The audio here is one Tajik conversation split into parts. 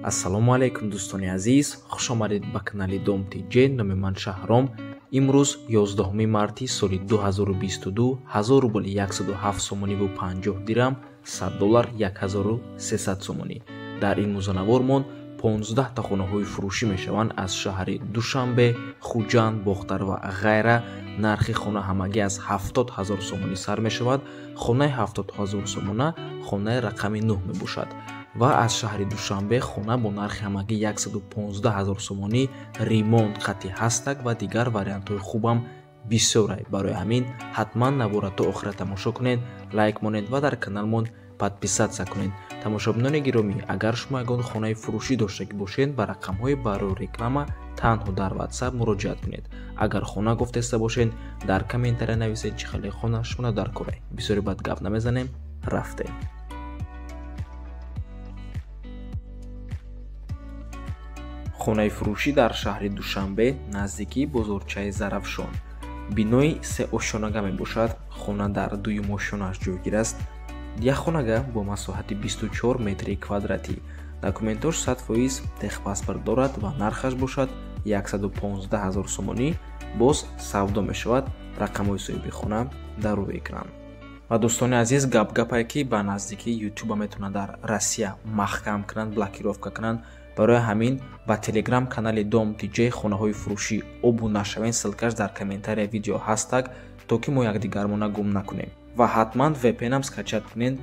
Ассалому алайкум дӯстони азиз, хуш омадед ба канали Дом ТЖ. Номи ман Шаҳром. Имрӯз 11 марти соли 2022, 1000 рубл 107 сомониву 50 дирам, 100 доллар 1300 сомонӣ. Дар ин музанавормон 15 та хонаҳои фурӯшӣ мешаванд аз шаҳри Душанбе, Хуҷанд, Бохтар ва ғайра. Нархи хона ҳамагӣ аз 70 ҳазор сомонӣ сар мешавад. Хонаи 70 ҳазор сомона хонаи рақами 9 мебошад. Ва аз шаҳри Душанбе хона бо нархи ҳамагӣ 115 ҳазор сомонӣ, ремонт хати ҳастак ва дигар вариантҳои хубам бисёрай. Барои ҳамин ҳатман навора то охира тамошо кунед, лайк монед ва дар каналмон подписаться кунед. Тамошобинони гиромӣ, агар шумо ягон хонаи фурӯшӣ доштагӣ бошед, ба рақамҳои барои реклама танҳо дар WhatsApp муроҷиат кунед. Агар хона гуфтеста бошед, дар комментария нависед чӣ хеле хона шумо дар корай. Бисёри бад гап намезанем, рафтем. Хонаи фурӯшӣ дар шаҳри Душанбе, наздикии бозорчаи Зарафшон. Бинои сеошёнага мебошад. Хона дар дуюм ошёнааш ҷойгир аст. Як хонага бо масоҳати 24 метри квадратӣ. Документош 100% техпаспорт дорад ва нархаш бошад 115 ҳазор сомонӣ. Боз савдо мешавад. Рақамҳои соҳиби хона дар рӯи экран. Ва дӯстони азиз, гап-гапае ки ба наздикии Ютуба метавонад дар Россия маҳкам кунанд, блокировка кунанд. Барои ҳамин ба Телеграм канали Дом ТЖ хонаҳои фурӯшӣ обуна шавед, ссылкаш дар комментария видео ҳастак, то ки мо якдигармона гум накунем. Ва ҳатман VPN-ам скачат кунед.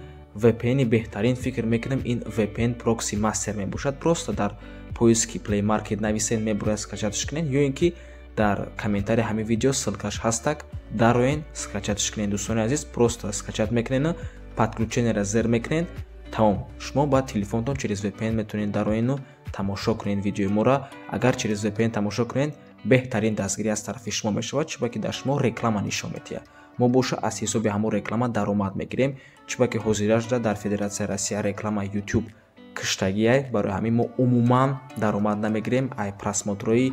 VPN-и беҳтарин фикр мекунем ин VPN Proxy Master мебошад. Просто дар поиски Play Market нависед, мебурад, скачатш кунед, ё ин ки дар комментария ҳамин видео ссылкаш ҳастак, дароен, скачатш кунед. Дӯстони азиз, просто скачат мекунед, подключениеро зер мекунед, тамом. Шумо ба телефонтон через VPN метавонед дароену тамошо кунед видеои моро. Агар через VPN тамошо кунед, беҳтарин дастгирӣ аз тарафи шумо мешавад, чунки дар шумо реклама нишон медиҳад. Мо боша аз ҳисоби ҳамон реклама даромад мегирем, чунки ҳозирашда дар Федератсияи Россия реклама YouTube киштагиай. Барои ҳамин мо умуман даромад намегирем ай просмотрҳои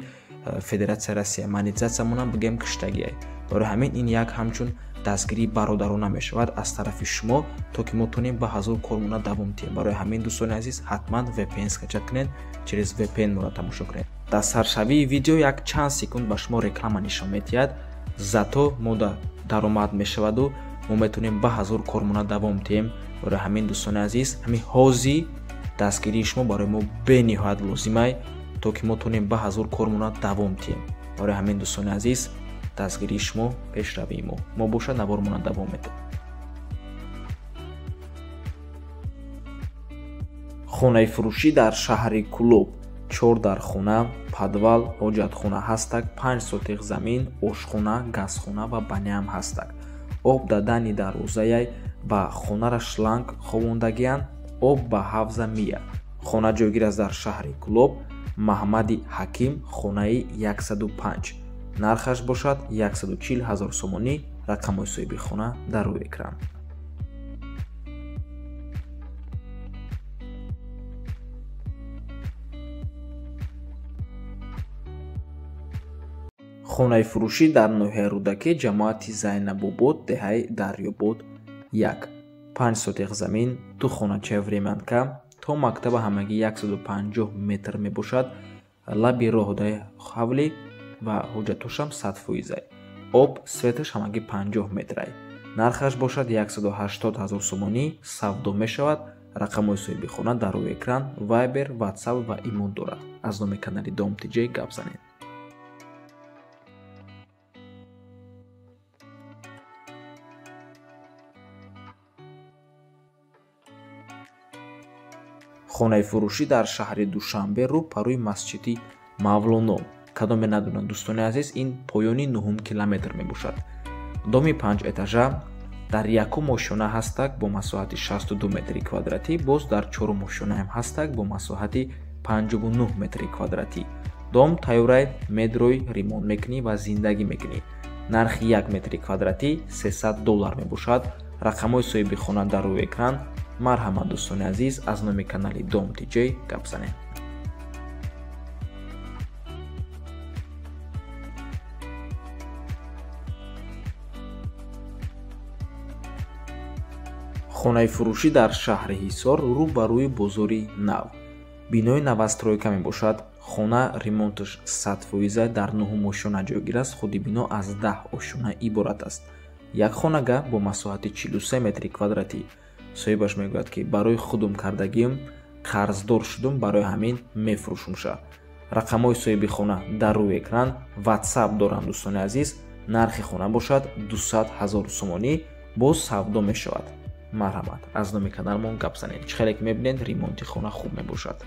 Федератсияи Россия, монетизатсиямонам бигем киштагиай. Барои ҳамин ин як ҳамчун дастгирии бародарона мешавад аз тарафи шумо, то ки мо тонем ба ҳазор кормона давом диҳем. Барои ҳамин дӯстони азиз, ҳатман VPN скачат кунед, через VPN моро тамошо кунед. Дар саршавии видео як чанд секунд ба шумо реклама нишон медиҳад, зато мода даромад мешаваду мо метавонем ба ҳазор кормона давом диҳем. Барои ҳамин дӯстони азиз, ҳамин ҳози дастгирии шумо барои мо бениҳоят лозимай, то ки мо тонем ба ҳазор кормона давом диҳем. Барои ҳамин дӯстони азиз, дастгирии шумо пешравии мо. Мо бошад навормона давом медиҳем. Хонаи фурӯшӣ дар шаҳри Кулоб, 4 дархона, подвал, ҳоҷатхона ҳастак, 5 сотиқ замин, ошхона, газхона ва баняам ҳастак. Об дар дани дарвозаяй, ба хонара шланг ховондагиянд, об ба ҳавза мия. Хона ҷойгир аст дар шаҳри Кулоб, Маҳмади Ҳаким, хонаи 105. Нархаш бошад 140 ҳазор сомонӣ. Рақамҳои соҳиби хона дар рӯи экран. Хонаи фурӯшӣ дар ноҳияи Рӯдакӣ, ҷамоати Зайнабобод, деҳаи Дарёбод 1. 5 сотиқ замин, 2 хоначаи времянка, то мактаба ҳамагӣ 150 метр мебошад, лаби роҳдаи ҳавлӣ ва ҳуҷҷатошам 100%. Об светаш ҳамагӣ 50 метрай. Нархаш бошад 180 ҳазор сомонӣ, савдо мешавад. Рақамҳои соҳиби хона дар рӯи экран, Viber, WhatsApp ва Имо дорад. Аз номи канали Дом ТЖ гап занед. Хонаи фурӯшӣ дар шаҳри Душанбе, рӯ па рӯи масҷиди Мавлоно. Кадоме надонанд дӯстони азиз, ин поёни 9 километр мебошад. Доми 5 этажа, дар якум ошёна ҳастак бо масоҳати 62 метри квадратӣ, боз дар чорум ошёнаам ҳастак бо масоҳати 59 метри квадратӣ. Дом тайёрай, медрой, ремонт мекунӣ ва зиндагӣ мекунӣ. Нархи 1 метри квадратӣ 300 доллар мебошад. Рақамҳои соҳиби хона дар рӯи экран. Марҳамат дӯстони азиз, аз номи канали Дом ТЖ гап занед. Хонаи фурӯшӣ дар шаҳри Ҳисор, рӯ ба рӯи бозори нав. Бинои новостройка мебошад. Хона ремонташ 100% дар 9 ошёна ҷойгир аст. Худи бино аз 10 ошёна иборат аст. Як хонага бо масоҳати 43 метри квадратӣ. Соҳибаш мегӯяд, ки барои худум кардагим қарздор шудум, барои ҳамин мефурӯшумша. Рақамҳои соҳиби хона дар рӯи экран, WhatsApp дорам дӯстони азиз. Нархи хона бошад 200 000 сомонӣ, боз савдо мешавад. Марҳамат, аз номи каналмон гап занед. Чӣ хеле ки мебинед, ремонти хона хуб мебошад.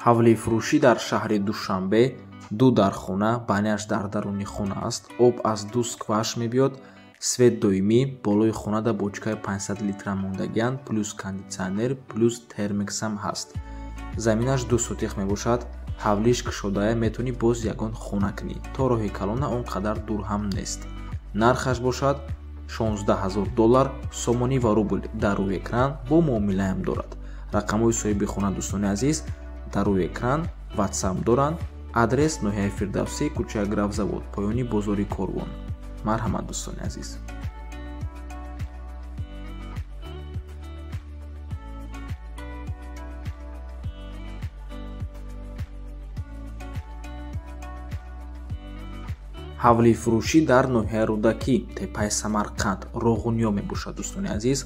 Ҳавлии фурӯшӣ дар шаҳри Душанбе, 2 дар хона, баняш дар даруни хона аст. Об аз 2 скваш мебиёд, свет доимӣ, болои хонада бочкаи 500 литра мондагианд, плюс кондитсионер, плюс термексам ҳаст. Заминаш 2 сотих мебошад. Ҳавлиш кушодая, метавонӣ боз ягон хона кунӣ. То роҳи калона он қадар дур ҳам нест. Нархаш бошад 16 000 доллар, сомонӣ ва рубл дар рӯи экран бо муомилаам дорад. Рақамҳои соҳиби хона дӯстони азиз дар рӯи экран, WhatsApp доранд. Адрес ноҳияи Фирдавсӣ, кӯчаи Графзавод, поёни бозори Корвон. Марҳамат дӯстони азиз. Ҳавлии фурӯшӣ дар ноҳияи Рӯдакӣ, теппаи Самарқанд, Роғунё мебошад дӯстони азиз.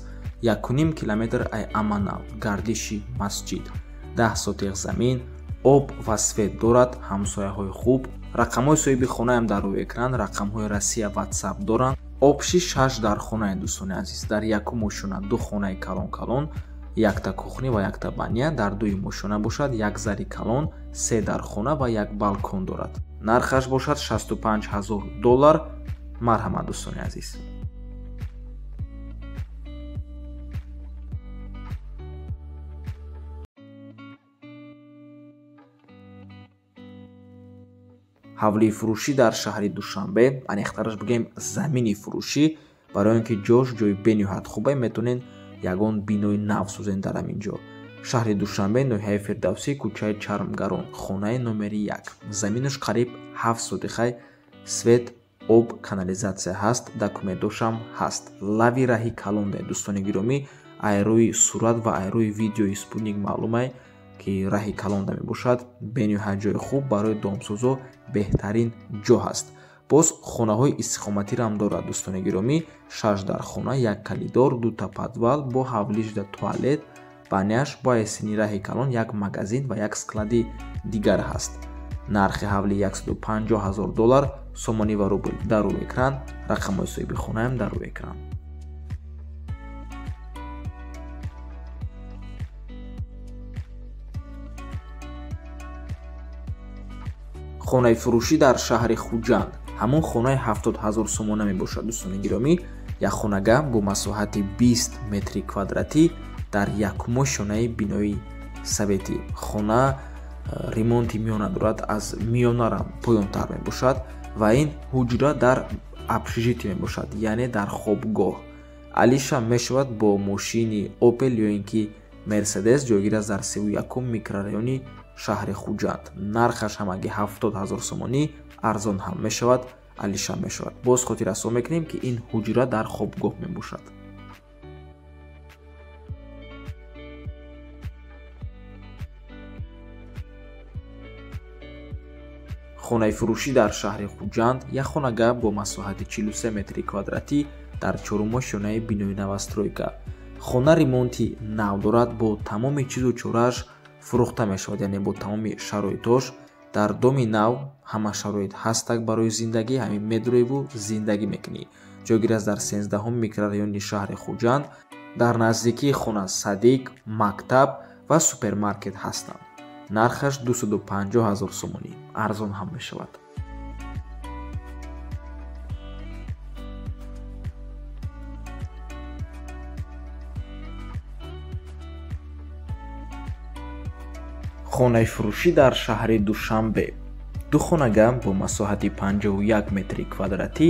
1,5 километр ай Аманав, гардиши масҷид. 10 сотих замин, об ва свет дорад, ҳамсояҳои хуб. Рақамҳои соҳиби хонаам дар рӯи экран, рақамҳои Россия WhatsApp доранд. Обши 6 дар хонаи дӯстони азиз. Дар якум ошёна 2 хонаи калон-калон, якта кухни ва якта баня, дар дуюм ошёна бошад як зари калон, 3 дар хона ва як балкон дорад. Нархаш бошад 65 000 доллар. Марҳамат дӯстони азиз. Ҳавлии фурӯшӣ дар шаҳри Душанбе, аниқтараш бигӯем замини фурӯшӣ, барои он ки ҷош ҷои бениҳоят хубе, метавонед ягон бинои нав созед дар ҳамин ҷо. Шаҳри Душанбе, ноҳияи Фирдавсӣ, кӯчаи Чармгарон, хонаи номери 1. Заминаш қариб 7 сотихай, свет, об, канализатсия ҳаст, документошам ҳаст. Лави раҳи калонде дӯстони гиромӣ, ай рӯи сурат ва ай рӯи видеои спутник маълумай ки раҳи калонда мебошад. Бениҳоят ҷои хуб барои домсозо, беҳтарин ҷо ҳаст. Боз хонаҳои истиқоматиро ҳам дорад дӯстони гиромӣ. 6 дар хона, 1 калидор, 2 та подвал бо ҳавлижда туалет, баняш бо айсини раҳи калон, як магазин ва як склади дигар ҳаст. Нархи ҳавли 150 000 доллар, сомонӣ ва рубл дар рӯи экран, рақамҳои соҳиби хонаам дар рӯи экран. Хонаи фурӯшӣ дар шаҳри Хуҷанд, ҳамон хонаи 70 000 сомона мебошад дӯстони гиромӣ. Як хонага бо масоҳати 20 метри квадратӣ дар якумо шонаи бинои советӣ. Хона ремонти миёна дорад, аз миёнарам поёнтар мебошад ва ин ҳуҷра дар общежитие мебошад, яъне дар хобгоҳ. Алиша мешавад бо мошини Opel ё ин ки Mercedes, ҷойгир аст дар 31 микрорайони шаҳри Хуҷанд. Нархаш ҳамагӣ 70 000 сомонӣ, арзон ҳам мешавад, алиша мешавад. Боз хотиррасон мекунем, ки ин ҳуҷра дар хобгоҳ мебошад. Хонаи фурӯшӣ дар шаҳри Хуҷанд, як хонага бо масоҳати 43 метри квадратӣ дар чорумо шонаи бинои новостройка. Хона ремонти нав дорад, бо тамоми чизу чорааш фурӯхта мешавад, яъне бо тамоми шароитош. Дар доми нав ҳама шароит ҳастак барои зиндагӣ, ҳамин медроеву зиндагӣ мекунӣ. Ҷойгир аст дар 13 микрорайони шаҳри Хуҷанд. Дар наздикии хона садик, мактаб ва супермаркет ҳастанд. Нархаш 250 000 сомонӣ, арзон ҳам мешавад. Хонаи фурӯшӣ дар шаҳри Душанбе. 2 хонага бо масоҳати 51 метри квадратӣ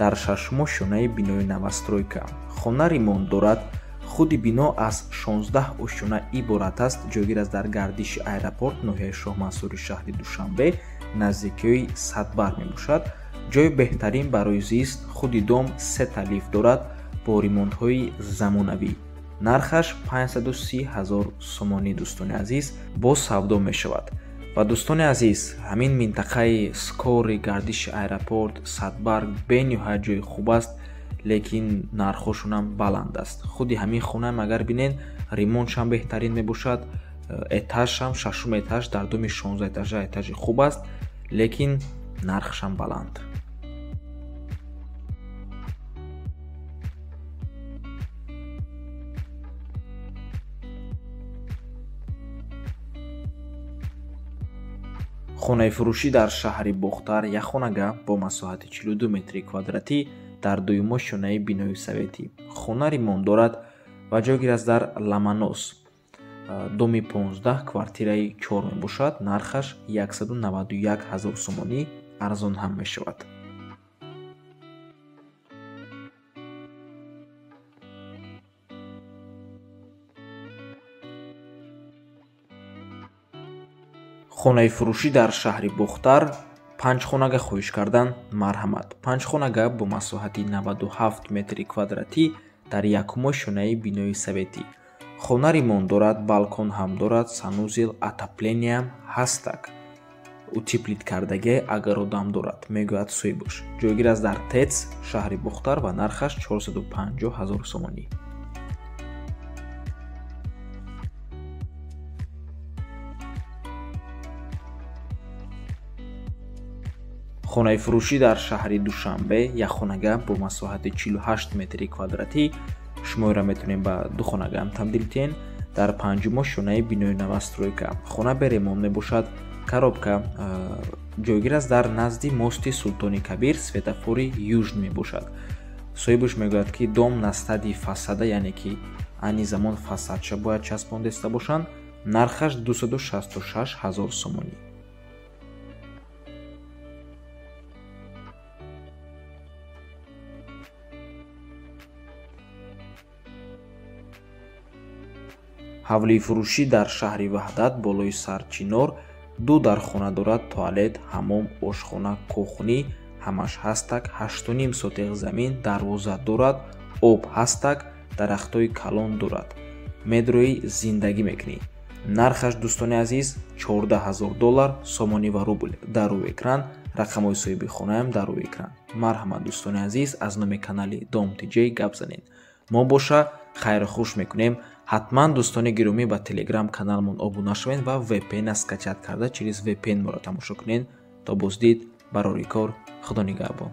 дар шашмо шонаи бинои новостройка. Хона ремонт дорад. Худи бино аз 16 ошёна иборат аст, ҷойгир аст дар гардиши аэропорт ноҳияи Шоҳмансури шаҳри Душанбе. наздикиҳои Садбар мебошад. Ҷои беҳтарин барои зист, худи дом 3 лифт дорад бо ремонтҳои замонавӣ. Нархаш 530 000 сомонӣ дӯстони азиз бо савдо мешавад. Ва дӯстони азиз, ҳамин минтақаи Скори, гардиши аэропорт, Садбарг бениҳоят ҷои хуб аст, лекин нархҳошонам баланд аст. Худи ҳамин хонаам агар бинед, ремонтшам беҳтарин мебошад, этажшам 6-ум этаж дар доми 16 этажа этажи хуб аст, лекин нархшам баланд. Хонаи фурӯшӣ дар шаҳри Бохтар як хонага бо масоҳати 42 метри квадратӣ дар дуюмо шонаи бинои советӣ. Хона ремонт дорад ва ҷойгир аст дар Ламанос. Доми 15 квартираи 4 мебошад. Нархаш 191 000 сомонӣ, арзон ҳам мешавад. Хонаи фурӯшӣ дар шаҳри Бохтар 5 хонага хоҳиш кардан марҳамат. 5 хонага бо масоҳати 97 метри квадратӣ дар якумо шонаи бинои советӣ. Хона ремонт дорад, балкон ҳам дорад, санузел, отоплениям ҳастак. Утеплит кардагӣ агар одам дорад, мегӯяд соҳибаш. Ҷойгир аст дар ТЭЦ шаҳри Бохтар ва нархаш 450 000 сомонӣ. Хонаи фурӯшӣ дар шаҳри Душанбе як хонага бо масоҳати 48 метри квадратӣ. Шуморо метавонем ба ду хонага ҳам табдил диҳем. Дар панҷумо шонаи бинои новостройка. Хона бе ремонт мебошад. Коробка ҷойгир аст дар назди мости Султони Кабир, светофори Южный мебошад. Соҳибаш мегӯяд, ки дом на стадии фасада, яъне ки айни замон фасадша бояд часпондеста бошанд. Нархаш 266 000 сомонӣ. Ҳавлии фурӯшӣ дар шаҳри Ваҳдат болои Сарчинор 2 дархона дорад, туалет, ҳамом, ошхона, кухнӣ ҳамаш ҳастак, 8.5 сотиқ замин, дарвоза дорад, об ҳастак, дарахтҳои калон дорад. Медрои зиндагӣ мекунӣ. Нархаш дӯстони азиз $14,000 сомонӣ ва рубл. Дар рӯи экран рақамҳои соҳиби хонаам дар рӯи экран. Марҳамат дӯстони азиз, аз номи канали Дом ТЖ гап занед. Мо боша хайру хуш мекунем. Ҳатман дӯстони гиромӣ ба Телеграм каналмон обуна шавед ва VPN-а скачат карда через VPN моро тамошо кунед. То боздид, барори кор, Худо нигаҳбон.